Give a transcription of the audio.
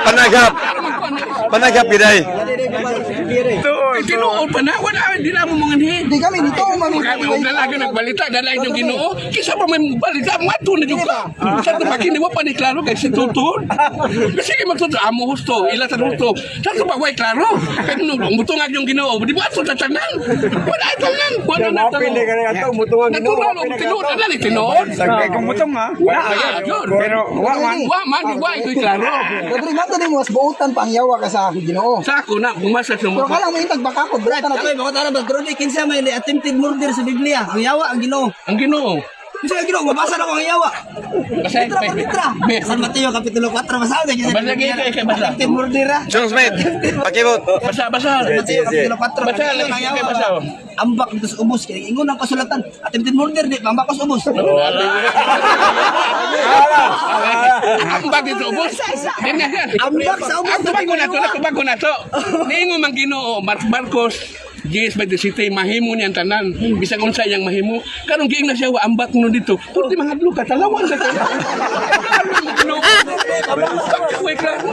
Panaghap. Panaghap giday. Ay, tinuod pa na, wala, di na mo mga ni. Di kami dito mami. Kami og dalaga nagbalita, dala inyong Ginoo. Kisa pa may balita, mato na jud ka. Sa tabaki ni wa pa ni klaro kay si tutod. Kasi kay magtutod amo husto, ila sa husto. Sa pa way klaro. Kay no mutungag yung Ginoo, di ba ato sa tanan? Wala ay tanan, wala na tanan. Pili ka na ato, mutungan Ginoo. Natural og tinuod na ni tinuod. Sagay kong mutong ha. Wala yun. Pero wa man. Wa man, di wa ito'y klaro. Rodri, mato ni mo mas buutan pa ang yawa ka sa Ginoo. Sa ako na, bumasa sa Pero mga. kalang mo intag baka ko, buutan na. Ako'y bako tanong ba Rodri, kinsa may attempted murder sa Biblia? Ang yawa ang Ginoo. Ang Ginoo. Kinsa ang Ginoo? Mabasa na ko ang yawa. Basta, Litra por litra. San Mateo kapitulo 4 basa na Basa kay basa. Attempted murder ah. Chong Smith, pakibot. Basa, basa. San Mateo kapitulo 4. Basa, lagi kay basa. Ambak dito sa ubos kay ingon ang kasulatan. Attempted murder di ambak sa ubos. Ambak dito ubos. Yan yan. Ambak sa ubos. Ang tubago na to, tubago na to. Niingon man Ginoo, Marcos Yes, by the city, mahimo niyang tanan. Bisag unsa iyang mahimo. Karon giing na siya wa ambak no dito. Purti mga ka talawan sa tanan. Klaro.